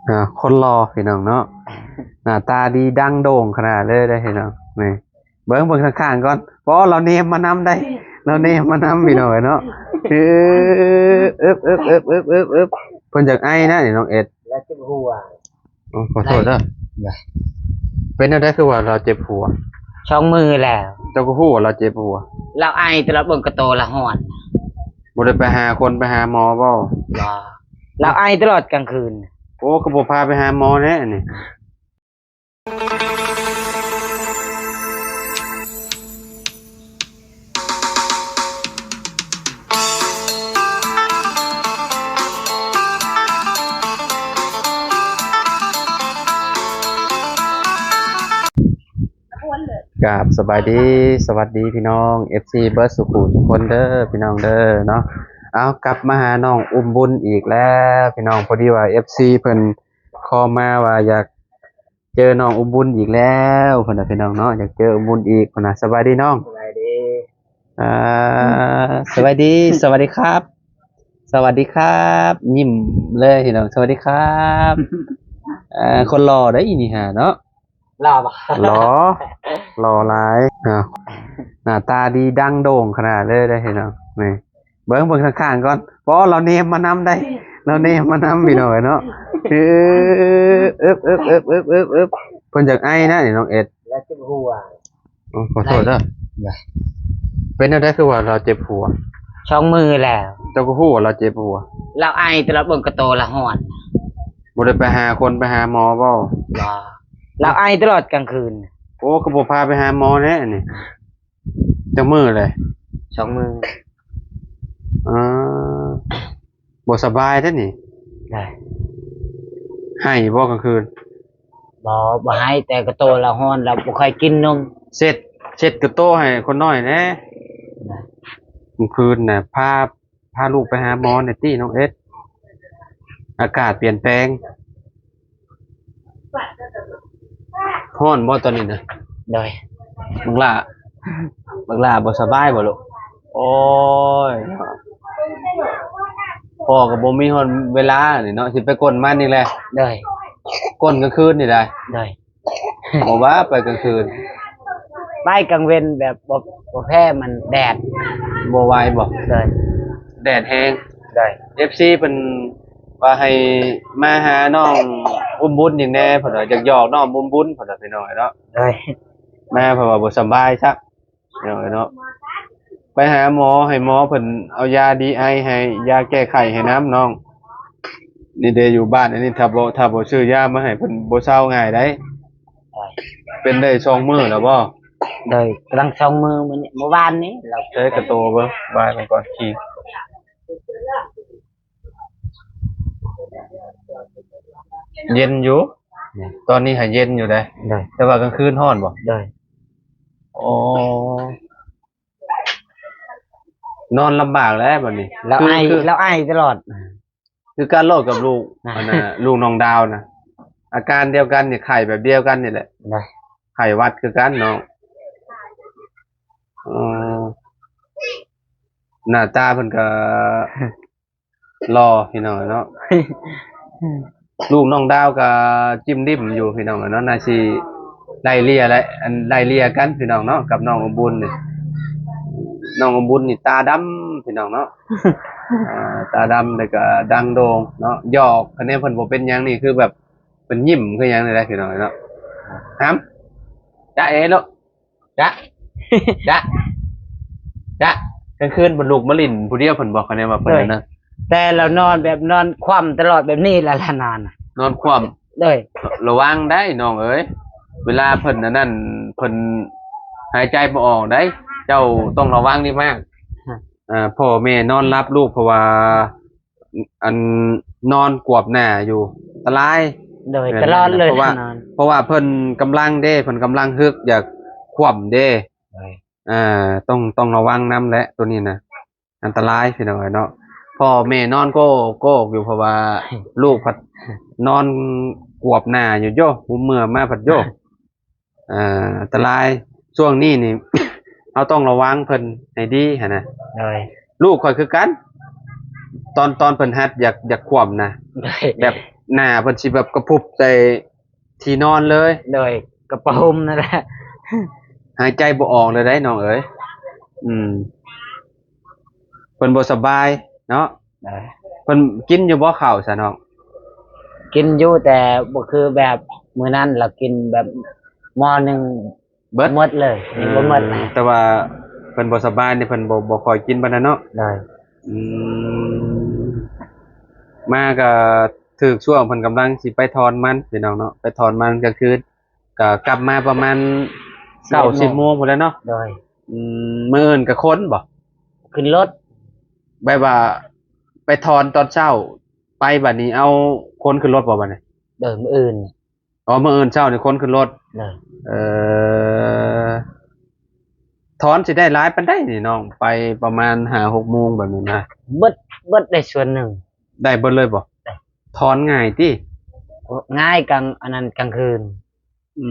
ອ່າ ຄົນຫຼໍ່ພີ່ນ້ອງເນາະ ໜ້າຕາດີດັງໂດ່ງຂະໜາດເລີຍເດ້ພີ່ນ້ອງ. ນີ້ ເບິ່ງ ເບິ່ງຂ້າງໆກ່ອນ. ບໍ່ ລາວແນມມານຳໄດ໋ ລາວແນມມານຳພີ່ນ້ອງເອີຍເນາະ. ເອີບ ເອີບ ເອີບ ເອີບ ເອີບ ເອີບ ເພິ່ນຢາກໄອນະນີ້ນ້ອງເອັດ ແລ້ວເຈັບຫົວ. ໂອ້ ຂໍໂທດເດີ. ເປັນແນວໃດຄືວ່າລາວເຈັບຫົວ? ສອງມື້ແລ້ວ. ເຈົ້າກໍຮູ້ວ່າລາວເຈັບຫົວ? ລາວໄອຕະຫຼອດ ເບິ່ງກະໂຕລາວຮ້ອນ. ບໍ່ໄດ້ໄປຫາຄົນ ໄປຫາໝໍບໍ່? ບໍ່. ລາວໄອຕະຫຼອດກາງຄືນ. ໂອ້ ກໍບໍ່ພາໄປຫາໝໍແດ່ນີ້. ກາບສະບາຍດີ ສະຫວັດດີພີ່ນ້ອງເອັຟຊີເບິດສູ່ຜູ້ທຸກຄົນເດີພີ່ນ້ອງເດີເນາະ. ເອົາ ກັບມາຫານ້ອງອຸ້ມບຸນອີກແລ້ວພີ່ນ້ອງ. ພໍດີວ່າເອັຟຊີເພິ່ນຄອມມາວ່າຢາກ ເຈີນ້ອງອຸ້ມບຸນອີກແລ້ວພຸ້ນນະພີ່ນ້ອງເນາະ ຢາກເຈີອຸ້ມບຸນອີກພຸ້ນນະ. ສະບາຍດີນ້ອງ. ສະບາຍດີ. ອ່າ ສະບາຍດີ ສະຫວັດດີຄັບ ສະຫວັດດີຄັບ ຍິ້ມເລີຍພີ່ນ້ອງ. ສະຫວັດດີຄັບ. ອ່າ ຄົນຫຼໍ່ເດ້ອີ່ນີ້ຫາເນາະ. ຫຼໍ່ບໍ່? ຫຼໍ່ ຫຼໍ່ຫຼາຍ. ອ່າ ໜ້າຕາດີດັງໂດ່ງຂະໜາດເລີຍເດ້ພີ່ນ້ອງ. ນີ້ ເບິ່ງ ເບິ່ງຂ້າງໆກ່ອນ. ບໍ່ ລາວແນມມານຳໄດ໋ ລາວແນມມານຳພີ່ນ້ອງເອີຍເນາະ. ເອີບ ເອີບ ເອີບ ເອີບ ເອີບ ເອີບ ເພິ່ນຢາກໄອນະນີ້ນ້ອງເອັດ ແລ້ວເຈັບຫົວ. ໂອ້ ຂໍໂທດເດີ. ເປັນແນວໃດຄືວ່າລາວເຈັບຫົວ? ສອງມື້ແລ້ວ. ເຈົ້າກໍຮູ້ວ່າລາວເຈັບຫົວ? ລາວໄອຕະຫຼອດ ເບິ່ງກະໂຕລາວຮ້ອນ. ບໍ່ໄດ້ໄປຫາຄົນ ໄປຫາໝໍບໍ່? ບໍ່. ລາວໄອຕະຫຼອດກາງຄືນ. ໂອ້ ກໍບໍ່ພາໄປຫາໝໍແດ່ນີ້. ຈັກມື້ແລ້ວ? ສອງມື້. ເອີ ບໍ່ສະບາຍເດ້ນີ້. ໄຫ້ບໍ່ກາງຄືນ? ບໍ່ ບໍ່ໄຫ້ ແຕ່ກະໂຕລາວຮ້ອນ ລາວບໍ່ຄ່ອຍກິນນົມ. ເຊັດ ເຊັດກະໂຕໃຫ້ຄົນນ້ອຍແດ່. ກາງຄືນນະ ພາ ພາລູກໄປຫາໝໍແດ່ຕິນ້ອງເອັດ ອາກາດປ່ຽນແປງ. ຮ້ອນບໍ່ຕອນນີ້ນະ? ໂດຍ. ບັກຫຼ້າ ບັກຫຼ້າບໍ່ສະບາຍບໍ່ລູກ? ໂອ້ຍ ພໍ່ກໍບໍ່ມີຮອດເວລານີ້ເນາະ ຊິໄປກົນມັນອີກແລ້ວ. ໂດຍ. ກົນກາງຄືນນີ້ໄດ໋. ໂດຍ. ບໍ່ວ່າໄປກາງຄືນ ໄປກາງເວັນແບບບໍ່ ບໍ່ແພ້ມັນແດດ. ບໍ່ໄຫວບໍ່? ໂດຍ. ແດດແຮງ. ໂດຍ. ເອັຟຊີເພິ່ນວ່າໃຫ້ມາຫານ້ອງອຸ້ມບຸນອີກແດ່ ເພິ່ນວ່າຢາກຢອກນ້ອງອຸ້ມບຸນ ເພິ່ນວ່າ ພີ່ນ້ອງເນາະ. ໂດຍ. ມາເພິ່ນວ່າບໍ່ສະບາຍຊະ ພີ່ນ້ອງເນາະ. ໄປຫາໝໍ ໃຫ້ໝໍເພິ່ນເອົາຢາດີໄອໃຫ້ ຢາແກ້ໄຂ້ໃຫ້ນຳນ້ອງ. ນີ້ເດ້ຢູ່ບ້ານອັນນີ້ ຖ້າບໍ່ ຖ້າບໍ່ຊື້ຢາມາໃຫ້ເພິ່ນບໍ່ເຊົາງ່າຍໃດ໋. ໂດຍ. ເປັນໄດ້ສອງມື້ແລ້ວບໍ່? ໂດຍ. ກຳລັງສອງມື້ ມື້ນີ້ ມື້ວານນີ້ລາວ ໃຊ້ກະໂຕເບິ່ງ ບາຍມັນກ່ອນ ຂີ້ ເຢັນຢູ່. ໂດຍ. ຕອນນີ້ຫາເຢັນຢູ່ເດ້. ໂດຍ. ແຕ່ວ່າກາງຄືນຮ້ອນບໍ່? ໂດຍ. ໂອ້ ນອນລຳບາກແລ້ວບັດນີ້. ລາວໄອ ລາວໄອຕະຫຼອດ ຄືກັນໂລດກັບລູກ ອັນນ່າ ລູກນ້ອງດາວນະ ອາການດຽວກັນນີ້ ໄຂ້ແບບດຽວກັນນີ້ແຫຼະ. ໄຂ້ຫວັດຄືກັນນ້ອງ. ເອີ ໜ້າຕາເພິ່ນກໍ ຫຼໍ່ພີ່ນ້ອງເນາະ. ລູກນ້ອງດາວກໍຈິ້ມດິ້ມຢູ່ພີ່ນ້ອງເນາະ ໜ້າຊິໄລ່ເລ່ຍແຫຼະ ອັນໄລ່ເລ່ຍກັນພີ່ນ້ອງເນາະ ກັບນ້ອງອຸ້ມບຸນນີ້. ນ້ອງອຸ້ມບຸນນີ້ຕາດຳພີ່ນ້ອງເນາະ ອ່າ ຕາດຳ ແລ້ວກໍດັງໂດ່ງເນາະ. ຢອກ ຄັນແມ່ນເພິ່ນບໍ່ເປັນຫຍັງນີ້ ຄືແບບເພິ່ນຍິ້ມຄືຫຍັງນີ້ແຫຼະພີ່ນ້ອງເນາະ. ຫຳ ຈະເອໂລ ຈະ ຈະ ຈະ ກາງຄືນເພິ່ນລຸກມາຫຼິ້ນຜູ້ດຽວເພິ່ນບອກ ຄັນແມ່ນວ່າເພິ່ນ ໂດຍ ນັ້ນນະ. ແຕ່ລາວນອນແບບນອນຂວ້ຳຕະຫຼອດແບບນີ້ລະ ລະນອນນະ ນອນຂວ້ຳ. ໂດຍ. ລະວັງໄດ໋ນ້ອງເອີຍ ເວລາເພິ່ນອັນນັ້ນ ເພິ່ນຫາຍໃຈບໍ່ອອກໄດ໋ ເຈົ້າຕ້ອງລະວັງດີມາກ. ຮະ ເອີ ພໍ່ແມ່ນອນຫຼັບລູກ ເພາະວ່າ ອັນນອນກວບໜ້າຢູ່ ອັນຕະລາຍ. ໂດຍ ຕະຫຼອດເລີຍ ເພາະວ່າ ເພາະວ່າເພິ່ນກຳລັງເດ້ ເພິ່ນກຳລັງຮຶກຢາກຂວ້ຳເດ້. ໂດຍ. ອ່າ ຕ້ອງ ຕ້ອງລະວັງນຳແຫຼະ ໂຕນີ້ນະ ອັນຕະລາຍພີ່ນ້ອງເອີຍເນາະ. ພໍ່ແມ່ນອນໂກ້ໂກກຢູ່ ເພາະວ່າລູກພັດນອນກວບໜ້າຢູ່ໂຢ ຫົວເມື່ອມາພັດໂຢ ອ່າ ອັນຕະລາຍ. ຊ່ວງນີ້ນີ້ ເຮົາຕ້ອງລະວັງເພິ່ນໃຫ້ດີຫັ້ນນະ. ໂດຍ. ລູກຂ້ອຍຄືກັນ ຕອນ ຕອນເພິ່ນຫັດຢາກ ຢາກຂວ້ຳນະ ໂດຍ ແບບ ໜ້າເພິ່ນຊິແບບກະປຸບໃສ່ທີ່ນອນເລີຍ. ໂດຍ ກະຜ້າຫົ່ມນັ້ນແຫຼະ. ຫາຍໃຈບໍ່ອອກເລີຍໄດ໋ນ້ອງເອີຍ. ອືມ ເພິ່ນບໍ່ສະບາຍເນາະ. ໂດຍ ເພິ່ນກິນຢູ່ບໍ່ເຂົ້າຊະນ້ອງ? ກິນຢູ່ ແຕ່ບໍ່ຄືແບບມື້ນັ້ນ ລາວກິນແບບໝໍ້ໜຶ່ງ ເບິດ ໝົດເລີຍ. ນີ້ບໍ່ໝົດ. ເອີ ແຕ່ວ່າເພິ່ນບໍ່ສະບາຍນີ້ ເພິ່ນບໍ່ ບໍ່ຄ່ອຍກິນປານໃດເນາະ. ໂດຍ ອືມ ມາກະຖືກຊ່ວງເພິ່ນກຳລັງຊິໄປຖອນມັນ ພີ່ນ້ອງເນາະ, ໄປຖອນມັນກາງຄືນ ກະກັບມາປະມານເກົ້າສິບໂມງພຸ້ນແຫຼະເນາະ. ໂດຍ ອືມ ມື້ອື່ນກະຂົນບໍ່? ຂຶ້ນລົດ. ແບບວ່າໄປຖອນຕອນເຊົ້າ ໄປບາດນີ້ເອົາຂົນຂຶ້ນລົດບໍ່ບາດນີ້? ໂດຍ ມື້ອື່ນ. ອໍ ມື້ອື່ນເຊົ້ານີ້ຂົນຂຶ້ນລົດ. ໂດຍ ເອີ ຖອນຊິໄດ້ຫຼາຍປານໃດນີ້ນ້ອງ? ໄປປະມານຫ້າຫົກໂມງແບບນີ້ນະ. ເບິດ ເບິດໄດ້ສ່ວນໜຶ່ງ. ໄດ້ເບິດເລີຍບໍ່? ໄດ້. ຖອນງ່າຍຕິ? ງ່າຍກາງ ອັນນັ້ນກາງຄືນ. ອື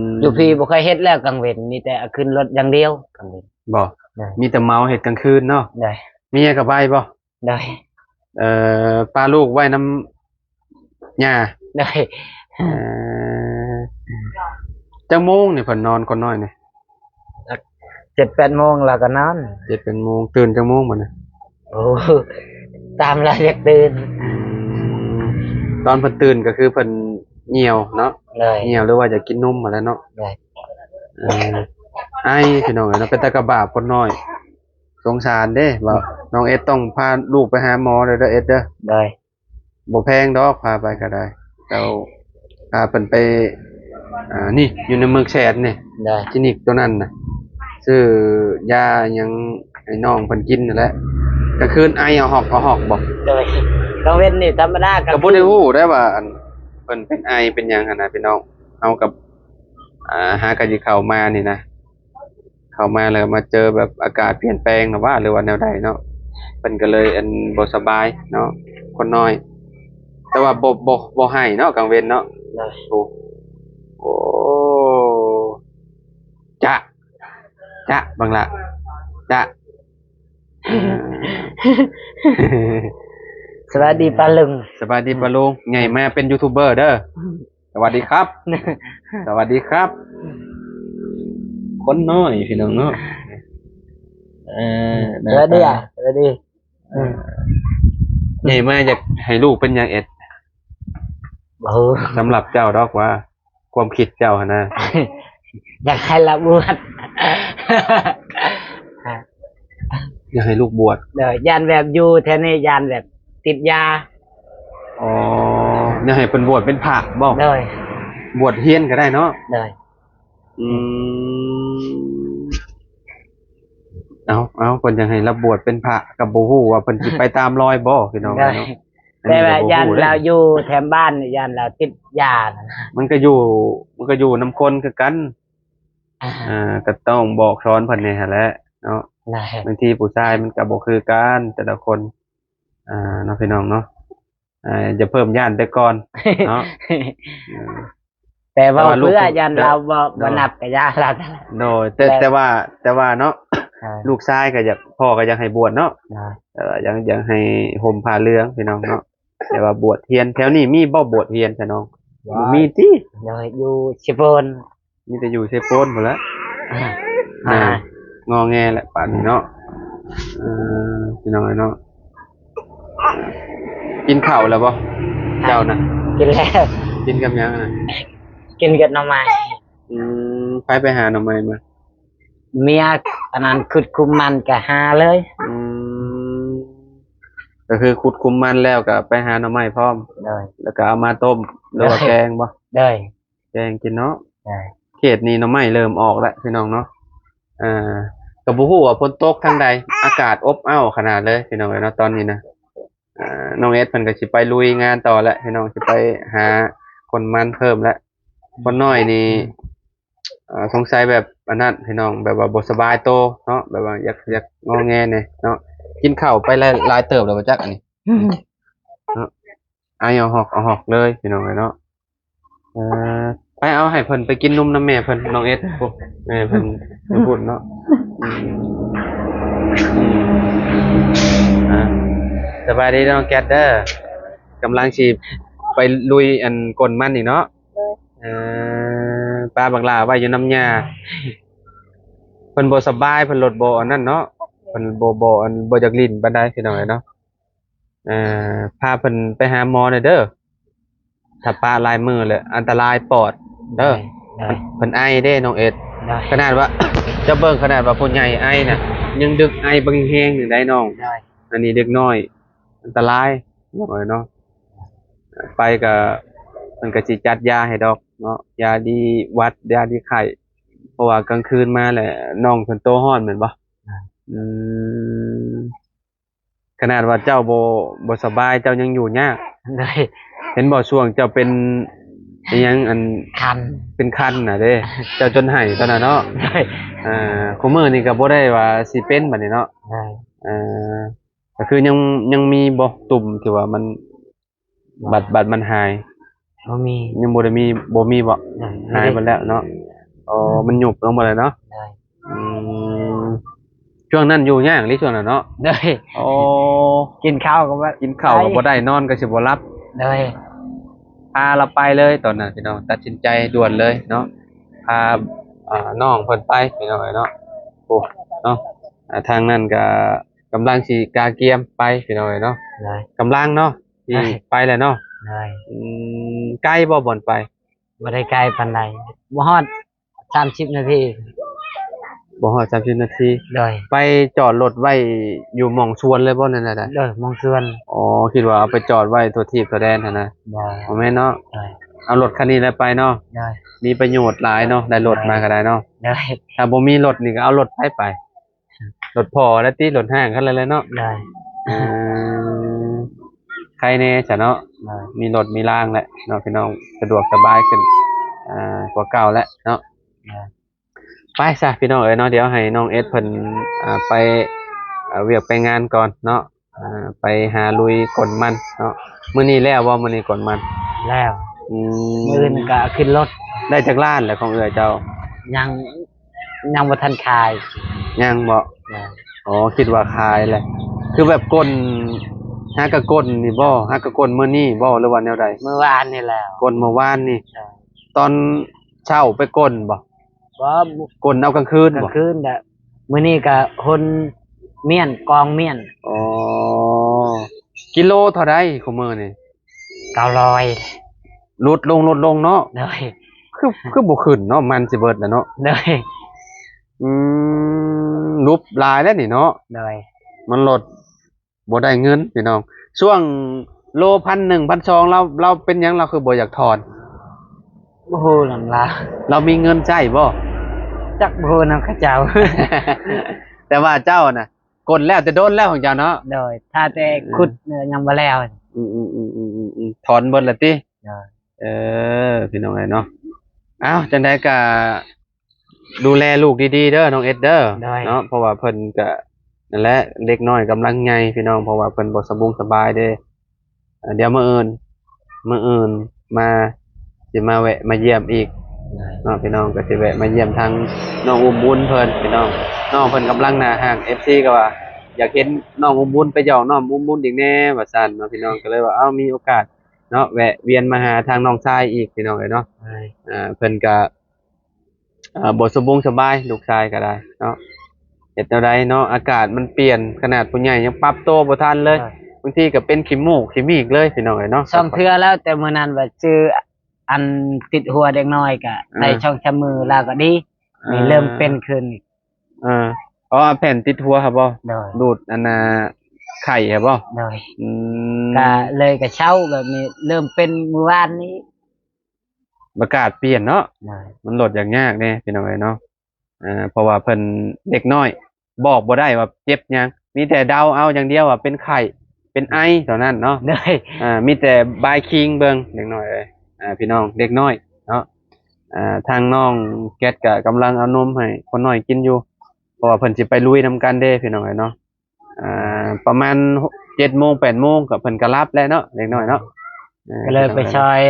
ມ ຢູ່ພີ້ບໍ່ເຄີຍເຮັດແລ້ວກາງເວັນ ມີແຕ່ຂຶ້ນລົດຢ່າງດຽວກາງເວັນ. ບໍ່? ໂດຍ ມີແຕ່ເໝົາເຮັດກາງຄືນເນາະ. ໂດຍ ເມຍກະໄປບໍ່? ໂດຍ ເອີ ປະລູກໄວ້ນຳຍ່າ. ໂດຍ ເອີ ຈັກໂມງນີ້ເພິ່ນນອນຄົນນ້ອຍນີ້? ເຈັດແປດໂມງລາວກະນອນ. ເຈັດແປດໂມງ. ຕື່ນຈັກໂມງບາດນີ້? ໂອ້ ຕາມລາວຢາກຕື່ນ. ອືມ ຕອນເພິ່ນຕື່ນກະຄືເພິ່ນຍ່ຽວເນາະ. ໂດຍ ຍ່ຽວ ຫຼືວ່າຢາກກິນນົມຫັ້ນແຫຼະເນາະ. ໂດຍ ເອີ ໄອ ພີ່ນ້ອງເອີຍເນາະ ເປັນຕາກະບາບຄົນນ້ອຍ. ສົງສານເດ້ ວ່ານ້ອງເອັດຕ້ອງພາລູກໄປຫາໝໍເດີ ເດີເອັດເດີ. ໂດຍ ບໍ່ແພງດອກ ພາໄປກະໄດ້. ເຈົ້າພາເພິ່ນໄປ ອ່າ ນີ້ ຢູ່ໃນເມືອງແສນນີ້. ໂດຍ ຄລີນິກໂຕນັ້ນນະ ຊື້ຢາຫຍັງໃຫ້ນ້ອງເພິ່ນກິນນັ້ນແຫຼະ. ກາງຄືນໄອເອົາຮອກເອົາຮອກບໍ່? ໂດຍ ກາງເວັນນີ້ທຳມະດາ. ກາງຄືນກະບໍ່ໄດ້ຮູ້ໄດ້ວ່າ ອັນ ເພິ່ນເປັນໄອເປັນຫຍັງຫັ້ນນະ ພີ່ນ້ອງ. ເຮົາກັບ ອ່າ ຫາກະຊິເຂົ້າມານີ້ນະ ເຂົ້າມາແລ້ວມາເຈີແບບອາກາດປ່ຽນແປງນະວ່າ ຫຼືວ່າແນວໃດເນາະ. ເພິ່ນກະເລີຍ ອັນ ບໍ່ສະບາຍເນາະ ຄົນນ້ອຍ. ແຕ່ວ່າບໍ່ ບໍ່ ບໍ່ໄຫ້ເນາະກາງເວັນເນາະ. ໂອ້ ໂອ້ ຈະ ຈະ ບັງລະ ຈະ. ສະບາຍດີປ້າລຸງ. ສະບາຍດີປ້າລຸງ. ໃຫຍ່ມາເປັນຢູທູບເບີເດີ. ສະຫວັດດີຄັບ ສະຫວັດດີຄັບ ຄົນນ້ອຍພີ່ນ້ອງເນາະ. ເອີ ສະຫວັດດີ ສະຫວັດດີ. ເອີ ໃຫຍ່ມາຢາກໃຫ້ລູກເປັນຫຍັງເອັດ? ໂອ້ ສຳລັບເຈົ້າດອກວ່າ ຄວາມຄິດເຈົ້າຫັ້ນນະ ຢາກໃຫ້ລາວບວດ. ຢາກໃຫ້ລູກບວດ. ໂດຍ ຢ້ານແບບຢູ່ແຖວນີ້ຢ້ານແບບຕິດຢາ. ອໍ ຢາກໃຫ້ເພິ່ນບວດເປັນພະບໍ? ໂດຍ ບວດຮຽນກະໄດ້ເນາະ. ໂດຍ ອືມ ເອົາ ເອົາ ເພິ່ນຢາກໃຫ້ລາວບວດເປັນພະ ກະບໍ່ຮູ້ວ່າເພິ່ນຊິໄປຕາມລອຍບໍ່ ພີ່ນ້ອງເນາະ. ແຕ່ວ່າຢ້ານລາວຢູ່ແຖມບ້ານ ຢ້ານລາວຕິດຢາ. ມັນກະຢູ່ ມັນກະຢູ່ນຳຄົນຄືກັນ. ອ່າ ກະຕ້ອງບອກສອນເພິ່ນແດ່ຫັ້ນແຫຼະເນາະ. ບາງທີຜູ້ຊາຍມັນກະບໍ່ຄືກັນແຕ່ລະຄົນ ອ່າ ເນາະ ພີ່ນ້ອງເນາະ. ອ່າ ຢ່າເພີ່ມຢ້ານແຕ່ກ່ອນເນາະ. ເອີ ແຕ່ເວົ້າເພື່ອຢ້ານລາວບໍ່ ບໍ່ນັບກະຢ່າລາວ. ໂດຍ ແຕ່ ແຕ່ວ່າ ແຕ່ວ່າເນາະ ລູກຊາຍກະຢາກ ພໍ່ກະຢາກໃຫ້ບວດເນາະ. ເອີ ຢາກ ຢາກໃຫ້ຫົ່ມຜ້າເຫຼືອງ ພີ່ນ້ອງເນາະ. ແຕ່ວ່າບວດຮຽນ ແຖວນີ້ມີບໍ່ບວດຮຽນຊະນ້ອງ? ບໍ່ມີຕິ. ໂດຍ ຢູ່ເຊໂປນ. ມີແຕ່ຢູ່ເຊໂປນພຸ້ນແຫຼະ. ອ່າ ງໍແງແຫຼະປານນີ້ເນາະ. ເອີ ພີ່ນ້ອງເອີຍເນາະ ກິນເຂົ້າແລ້ວບໍ່ເຈົ້ານະ? ກິນແລ້ວ. ກິນກັບຫຍັງນະ? ກິນກັບໜໍ່ໄມ້. ອືມ ໃຜໄປຫາໜໍ່ໄມ້ມາ? ເມຍ ອັນນັ້ນ ຂຸດຂຸມມັນກະຫາເລີຍ. ອືມ ກະຄືຂຸດຂຸມມັນແລ້ວກະໄປຫາໜໍ່ໄມ້ພ້ອມ. ໂດຍ ແລ້ວກະເອົາມາຕົ້ມ ຫຼືວ່າແກງບໍ່? ໂດຍ ແກງກິນເນາະ. ເຂດນີ້ໜໍ່ໄມ້ເລີ່ມອອກແລ້ວ ພີ່ນ້ອງເນາະ. ເອີ ກະບໍ່ຮູ້ວ່າຝົນຕົກທາງໃດ ອາກາດອົບອ້າວຂະໜາດເລີຍ ພີ່ນ້ອງເອີຍເນາະ ຕອນນີ້ນະ. ເອີ ນ້ອງເອັດເພິ່ນກະຊິໄປລຸຍງານຕໍ່ແລ້ວ ພີ່ນ້ອງ ຊິໄປຫາຂົນມັນເພີ່ມແລ້ວ. ຄົນນ້ອຍນີ້ ເອີ ສົງໄສແບບອັນນັ້ນ ພີ່ນ້ອງ ແບບວ່າບໍ່ສະບາຍໂຕເນາະ ແບບວ່າຢາກ ຢາກງໍແງແດ່ເນາະ. ກິນເຂົ້າໄປຫຼາຍ ຫຼາຍເຕີບແລ້ວບໍ່ຈັກອັນນີ້ເນາະ. ໄອເອົາຮອກເອົາຮອກເລີຍ ພີ່ນ້ອງເອີຍເນາະ. ເອີ ໄປເອົາໃຫ້ເພິ່ນໄປກິນນົມນຳແມ່ເພິ່ນ ນ້ອງເອັດ. ໂອ້ ແມ່ເພິ່ນຢູ່ພຸ້ນເນາະ. ອືມ ອືມ ອ່າ ສະບາຍດີນ້ອງແກັດເດີ. ກຳລັງຊິ ໄປລຸຍອັນກົ້ນມັນນີ້ເນາະ. ໂດຍ. ເອີ ປາບັກຫຼ້າໄວ້ຢູ່ນຳຍ່າ ເພິ່ນບໍ່ສະບາຍ ເພິ່ນລົດບໍ່ອັນນັ້ນເນາະ ເພິ່ນບໍ່ ບໍ່ອັນ ບໍ່ຢາກຫຼິ້ນປານໃດ ພີ່ນ້ອງເອີຍເນາະ. ເອີ ພາເພິ່ນໄປຫາໝໍແດ່ເດີ ຖ້າປະຫຼາຍມື້ແລ້ວອັນຕະລາຍປອດເດີ. ໂດຍ ໂດຍ. ເພິ່ນ ເພິ່ນໄອເດ້ນ້ອງເອດ. ໂດຍ. ຂະໜາດວ່າ ເຈົ້າເບິ່ງ ຂະໜາດວ່າຜູ້ໃຫຍ່ໄອນະ ຍັງດຶກໄອບັກແຮງໜຶ່ງໄດ໋ນ້ອງ. ໂດຍ. ອັນນີ້ເດັກນ້ອຍອັນຕະລາຍນ້ອງເອີຍເນາະ. ໄປກໍ ເພິ່ນກໍຊິຈັດຢາໃຫ້ດອກເນາະ ຢາດີຫວັດ ຢາດີໄຂ້ ເພາະວ່າກາງຄືນມາແລ້ວນ້ອງເພິ່ນໂຕຮ້ອນແມ່ນບໍ່? ໂດຍ. ອືມ ຂະໜາດວ່າເຈົ້າບໍ່ ບໍ່ສະບາຍ ເຈົ້າຍັງຢູ່ຍາກ. ໂດຍ. ເຫັນບໍ່ ຊ່ວງເຈົ້າເປັນອີ່ຫຍັງ ອັນ ຄັນ ເປັນຄັນນະເດ້ ເຈົ້າຈົນໄຫ້ຕອນນັ້ນເນາະ. ໂດຍ. ອ່າ ຄູ່ມື້ນີ້ກໍບໍ່ໄດ້ວ່າຊິເປັນບັດນີ້ເນາະ. ໂດຍ. ອ່າ ກໍຄືຍັງ ຍັງມີບໍ່ ຕຸ່ມທີ່ວ່າມັນ ບັດ ບັດມັນຫາຍ? ບໍ່ມີ. ຍັງບໍ່ໄດ້ມີ ບໍ່ມີບໍ່? ຍັງ ຫາຍໝົດແລ້ວເນາະ. ໂອ້ ມັນຍຸບລົງໝົດແລ້ວເນາະ. ໂດຍ. ອືມ ຊ່ວງນັ້ນຢູ່ຍາກເລີຍ ຊ່ວງນັ້ນເນາະ. ໂດຍ. ໂອ້ ກິນເຂົ້າກໍບໍ່ ກິນເຂົ້າກໍບໍ່ໄດ້ ນອນກໍຊິບໍ່ຫຼັບ. ໂດຍ. ພາລາວໄປເລີຍຕອນນັ້ນພີ່ນ້ອງ ຕັດສິນໃຈດ່ວນເລີຍເນາະ ພາ ອ່າ ນ້ອງເພິ່ນໄປພີ່ນ້ອງເອີຍເນາະ. ໂອ້ ເນາະ ອ່າ ທາງນັ້ນກໍກຳລັງຊິກະກຽມໄປພີ່ນ້ອງເອີຍເນາະ. ໂດຍ. ກຳລັງເນາະ ຊິ ໂດຍ ໄປແລ້ວເນາະ. ໂດຍ. ອືມ ໄກບໍ່ບ່ອນໄປ? ບໍ່ໄດ້ໄກປານໃດ ບໍ່ຮອດສາມສິບນາທີ. ບໍ່ຮອດສາມສິບນາທີ. ໂດຍ. ໄປຈອດລົດໄວ້ຢູ່ໝ່ອງສວນເລີຍບໍ່ ແນວໃດ? ໂດຍ ໝ່ອງສວນ. ອໍ ຄິດວ່າເອົາໄປຈອດໄວ້ທົ່ວທີບທົ່ວແດນຫັ້ນນະ. ບໍ່ ບໍ່ແມ່ນເນາະ. ໂດຍ. ເອົາລົດຄັນນີ້ແຫຼະໄປເນາະ. ໂດຍ. ມີປະໂຫຍດຫຼາຍເນາະ ໄດ້ລົດມາກໍໄດ້ເນາະ. ໂດຍ. ຖ້າບໍ່ມີລົດນີ້ກໍເອົາລົດໃຜໄປ? ລົດພໍ່ແລ້ວຕິ ລົດຮ້າງຄັນນັ້ນແຫຼະເນາະ. ໂດຍ. ເອີ ໄຄແດ່ຊະເນາະ. ໂດຍ. ມີລົດມີລາງແຫຼະເນາະພີ່ນ້ອງ ສະດວກສະບາຍຂຶ້ນ ອ່າ ກວ່າເກົ່າແຫຼະເນາະ. ໂດຍ. ໄປຊະພີ່ນ້ອງເອີຍເນາະ ດຽວໃຫ້ນ້ອງເອດເພິ່ນ ອ່າ ໄປ ອ່າ ວຽກໄປງານກ່ອນເນາະ. ອ່າ ໄປຫາລຸຍກົ້ນມັນເນາະ. ມື້ນີ້ແລ້ວບໍ່? ມື້ນີ້ກົ້ນມັນແລ້ວ. ອືມ ມື້ອື່ນກໍຂຶ້ນລົດ. ໄດ້ຈັກລ້ານແລ້ວຂອງເອື້ອຍເຈົ້າ? ຍັງ ຍັງບໍ່ທັນຂາຍ. ຍັງບໍ່? ຍັງ. ອໍ ຄິດວ່າຂາຍແຫຼະ ຄືແບບກົ້ນ ຫາກະກົ້ນນີ້ບໍ່? ຫາກະກົ້ນມື້ນີ້ບໍ່ ຫຼືວ່າແນວໃດ? ມື້ວານນີ້ແຫຼະ. ກົ້ນມື້ວານນີ້. ໂດຍ. ຕອນເຊົ້າໄປກົ້ນບໍ່? ບໍ່ ກົ້ນເອົາກາງຄືນບໍ່? ກາງຄືນແຫຼະ. ມື້ນີ້ກະຫົນມ້ຽນ ກອງມ້ຽນ. ອໍ ກິໂລເທົ່າໃດຄູ່ມື້ນີ້? ເກົ້າຮ້ອຍ. ຫຼຸດລົງ ຫຼຸດລົງເນາະ. ໂດຍ. ຄື ຄືບໍ່ຂຶ້ນເນາະ ມັນຊິເບິດແລ້ວເນາະ. ໂດຍ. ອືມ ຫຼຸດຫຼາຍແລ້ວນີ້ເນາະ. ໂດຍ. ມັນລົດ ບໍ່ໄດ້ເງິນພີ່ນ້ອງ. ຊ່ວງໂລພັນໜຶ່ງ ພັນສອງ ລາວ ລາວເປັນຫຍັງ ລາວຄືບໍ່ຢາກຖອນ? ບໍ່ຮູ້ນຳລາວ. ລາວມີເງິນໃຊ້ບໍ່? ຈັກ ບໍ່ຮູ້ນຳເຂົາເຈົ້າ. ແຕ່ວ່າເຈົ້ານະ ກົ້ນແລ້ວແຕ່ດົນແລ້ວຂອງເຈົ້າເນາະ. ໂດຍ. ຖ້າແຕ່ ອືມ ຂຸດ ຍັງບໍ່ແລ້ວ. ອືມໆ ຖອນເບິດແລ້ວຕິ? ໂດຍ. ເອີ ພີ່ນ້ອງເອີຍເນາະ. ເອົ້າ ຈັ່ງໃດກະ ດູແລລູກດີໆເດີນ້ອງເອດເດີ. ໂດຍ. ເນາະ ເພາະວ່າເພິ່ນກະ ນັ້ນແຫຼະ ເດັກນ້ອຍກຳລັງໃຫຍ່ພີ່ນ້ອງ ເພາະວ່າເພິ່ນບໍ່ສະບົງສະບາຍເດ້. ເອີ ດຽວມື້ອື່ນ ມື້ອື່ນມາ ຊິມາແວະມາຢ້ຽມອີກ. ໂດຍ. ເນາະ ພີ່ນ້ອງ ກໍຊິແວະມາຢ້ຽມທາງນ້ອງອຸ້ມບຸນເພິ່ນພີ່ນ້ອງ. ນ້ອງເພິ່ນກຳລັງໜ້າຮ້ານ ເອັຟຊີ ກໍວ່າຢາກເຫັນນ້ອງອຸ້ມບຸນ ໄປຢອກນ້ອງອຸ້ມບຸນອີກແດ່ວ່າຊັ້ນເນາະ ພີ່ນ້ອງ. ກໍເລີຍວ່າ ເອົ້າ ມີໂອກາດເນາະ ແວະວຽນມາຫາທາງນ້ອງຊາຍອີກ ພີ່ນ້ອງເອີຍເນາະ. ໂດຍ. ເອີ ເພິ່ນກະ ອ່າ ບໍ່ສະບົງສະບາຍ ລູກຊາຍກໍໄດ້ເນາະ. ເຮັດແນວໃດເນາະ ອາກາດມັນປ່ຽນ ຂະໜາດຜູ້ໃຫຍ່ຍັງປັບໂຕບໍ່ທັນເລີຍ. ໂດຍ. ບາງທີກໍເປັນຂີ້ມູກຂີ້ມີກເລີຍ ພີ່ນ້ອງເອີຍເນາະ. ສອງເທື່ອແລ້ວ ແຕ່ມື້ນັ້ນວ່າຊື້ອັນຕິດຫົວເດັກນ້ອຍກໍ ອ່າ ໄດ້ສອງສາມມື້ລາວກໍດີ. ອ່າ ນີ້ເລີ່ມເປັນຄືນອີກ. ເອີ ອໍ ແຜ່ນຕິດຫົວຫັ້ນບໍ່? ໂດຍ. ດູດອັນນ່າໄຂ້ຫັ້ນບໍ່? ໂດຍ. ອືມ ກໍເລີຍກໍເຊົາແບບນີ້ ເລີ່ມເປັນມື້ວານນີ້. ອາກາດປ່ຽນເນາະ. ໂດຍ. ມັນລົດຢາກຍາກແດ່ ພີ່ນ້ອງເອີຍເນາະ. ເອີ ເພາະວ່າເພິ່ນເດັກນ້ອຍ ບອກບໍ່ໄດ້ວ່າເຈັບຫຍັງ ມີແຕ່ເດົາເອົາຢ່າງດຽວວ່າເປັນໄຂ້ ເປັນໄອເທົ່ານັ້ນເນາະ. ໂດຍ. ເອີ ມີແຕ່ບາຍຄິງເບິ່ງ ເດັກນ້ອຍເອີຍ ອ່າ ພີ່ນ້ອງ ເດັກນ້ອຍເນາະ. ອ່າ ທາງນ້ອງແກັດກໍກຳລັງເອົານົມໃຫ້ຄົນນ້ອຍກິນຢູ່ ເພາະວ່າເພິ່ນຊິໄປລຸຍນຳກັນເດ້ ພີ່ນ້ອງເອີຍເນາະ. ອ່າ ປະມານເຈັດໂມງ ແປດໂມງ ກໍເພິ່ນກໍຫຼັບແລ້ວເນາະ ເດັກນ້ອຍເນາະ. ເອີ ກໍເລີຍໄປຊ່ອຍ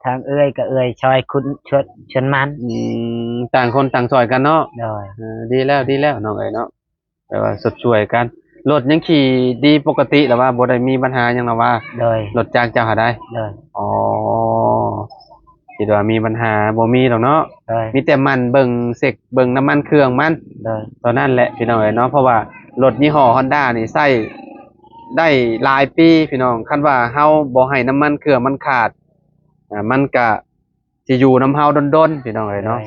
ທາງເອື້ອຍ ກໍເອື້ອຍຊ່ອຍຂຸດຊວນ ຊວນມັນ. ອືມ ຕ່າງຄົນຕ່າງຊ່ອຍກັນເນາະ. ໂດຍ. ເອີ ດີແລ້ວ ດີແລ້ວ ນ້ອງເອີຍເນາະ ແປວ່າຊົດຊ່ວຍກັນ. ລົດຍັງຂີ່ດີປົກກະຕິລະວ່າ ບໍ່ໄດ້ມີບັນຫາຫຍັງລະວ່າ? ໂດຍ ລົດຈັກເຈົ້າຫາໄດ້? ໂດຍ ອໍ ຄິດວ່າມີບັນຫາ ບໍ່ມີດອກເນາະ. ໂດຍ ມີແຕ່ໝັ່ນເບິ່ງ ເຊັກເບິ່ງນ້ຳມັນເຄື່ອງມັນ. ໂດຍ ເທົ່ານັ້ນແຫຼະພີ່ນ້ອງເອີຍເນາະ ເພາະວ່າລົດຍີ່ຫໍ້ຮອນດ້ານີ້ໃຊ້ໄດ້ຫຼາຍປີພີ່ນ້ອງ. ຄັນວ່າເຮົາບໍ່ໃຫ້ນ້ຳມັນເຄື່ອງມັນຂາດ ອ່າ ມັນກະ ຊິຢູ່ນຳເຮົາດົນໆ ພີ່ນ້ອງເອີຍເນາະ. ໂດຍ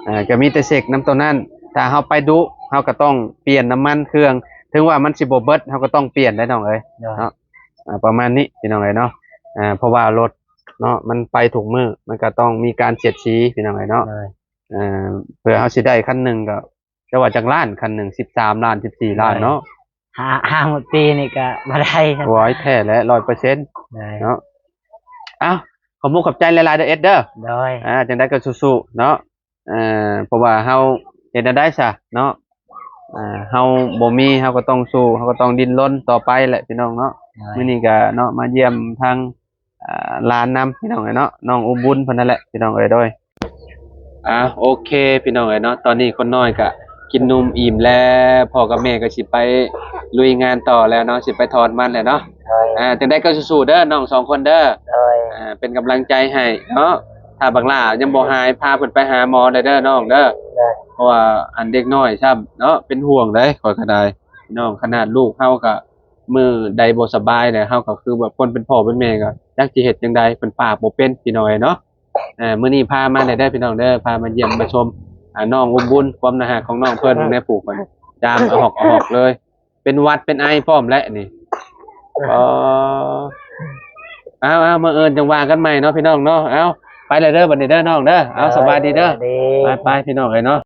ເອີ ກໍມີແຕ່ເຊັກນຳໂຕນັ້ນ. ຖ້າເຮົາໄປດຸ ເຮົາກໍຕ້ອງປ່ຽນນ້ຳມັນເຄື່ອງ ເຖິງວ່າມັນຊິບໍ່ເບິດ ເຮົາກໍຕ້ອງປ່ຽນໄດ໋ນ້ອງເອີຍ. ໂດຍ ເນາະ ອ່າ ປະມານນີ້ພີ່ນ້ອງເອີຍເນາະ. ອ່າ ເພາະວ່າລົດເນາະ ມັນໄປທຸກມື້ ມັນກໍຕ້ອງມີການສຽດສີພີ່ນ້ອງເອີຍເນາະ. ໂດຍ ເພື່ອເຮົາຊິໄດ້ຄັນໜຶ່ງກໍ ເຈົ້າວ່າຈັກລ້ານ ຄັນໜຶ່ງ ສິບສາມລ້ານ ສິບສີ່ລ້ານເນາະ. ໂດຍ ຫາ ຫາໝົດປີນີ້ກໍບໍ່ໄດ້. ໂອ້ຍ ແທ້ແຫຼະ ຮ້ອຍເປີເຊັນ ໂດຍ ເນາະ. ເອົ້າ ຂອບມຸກຂອບໃຈຫຼາຍໆ ເດີເອັດເດີ. ໂດຍ ອ່າ ຈັ່ງໃດກໍສູ້ໆ ເນາະ. ເອີ ເພາະວ່າເຮົາເຮັດແນວໃດຊະເນາະ ເຮົາບໍ່ມີ ເຮົາກໍຕ້ອງສູ້ ເຮົາກໍຕ້ອງດີ້ນລົນຕໍ່ໄປແຫຼະພີ່ນ້ອງເນາະ. ໂດຍ ມື້ນີ້ກໍເນາະ ມາຢ້ຽມທາງ ອ່າ ຫຼານນຳພີ່ນ້ອງເອີຍເນາະ ນ້ອງອຸມບຸນເພິ່ນນັ້ນແຫຼະພີ່ນ້ອງເອີຍ. ໂດຍ ອ່າ ໂອເຄພີ່ນ້ອງເອີຍເນາະ ຕອນນີ້ຄົນນ້ອຍກະກິນນົມອີ່ມແລ້ວ ພໍ່ກັບແມ່ກໍຊິໄປລຸຍງານຕໍ່ແລ້ວເນາະ ຊິໄປຖອນມັນແລ້ວເນາະ. ໂດຍ ອ່າ ຈັ່ງໃດກໍສູ້ໆເດີນ້ອງສອງຄົນເດີ. ໂດຍ ອ່າ ເປັນກຳລັງໃຈໃຫ້ເນາະ. ຖ້າບັກຫຼ້າຍັງບໍ່ຫາຍ ພາເພິ່ນໄປຫາໝໍໄດ້ເດີນ້ອງເດີ. ໂດຍ ເພາະວ່າອັນເດັກນ້ອຍຊ້ຳເນາະ ເປັນຫ່ວງເດ້ ຂ້ອຍກໍໄດ້ ພີ່ນ້ອງ. ຂະໜາດລູກເຮົາກໍ ມື້ໃດບໍ່ສະບາຍແຫຼະ ເຮົາກໍຄືແບບຄົນເປັນພໍ່ເປັນແມ່ກໍຈັກຊິເຮັດຈັ່ງໃດ ເພິ່ນປາກບໍ່ເປັນພີ່ນ້ອງເອີຍເນາະ. ເອີ ມື້ນີ້ພາມາແດ່ເດີພີ່ນ້ອງເດີ ພາມາຢ້ຽມມາຊົມ ອ່າ ນ້ອງອຸມບຸນ ຄວາມໜ້າຮັກຂອງນ້ອງເພິ່ນແດ່ ຜູ້ເພິ່ນຈາມອະຫອກອະຫອກເລີຍ ເປັນຫວັດເປັນໄອພ້ອມແຫຼະນີ້. ເອີ ເອົາໆ ມື້ອື່ນຈັ່ງວ່າກັນໃໝ່ເນາະພີ່ນ້ອງເນາະ. ເອົາ ໄປແລ້ວເດີບັດນີ້ເດີນ້ອງເດີ. ເອົາ ສະບາຍດີເດີ. ສະບາຍດີ ໄປໆ ພີ່ນ້ອງເອີຍເນາະ.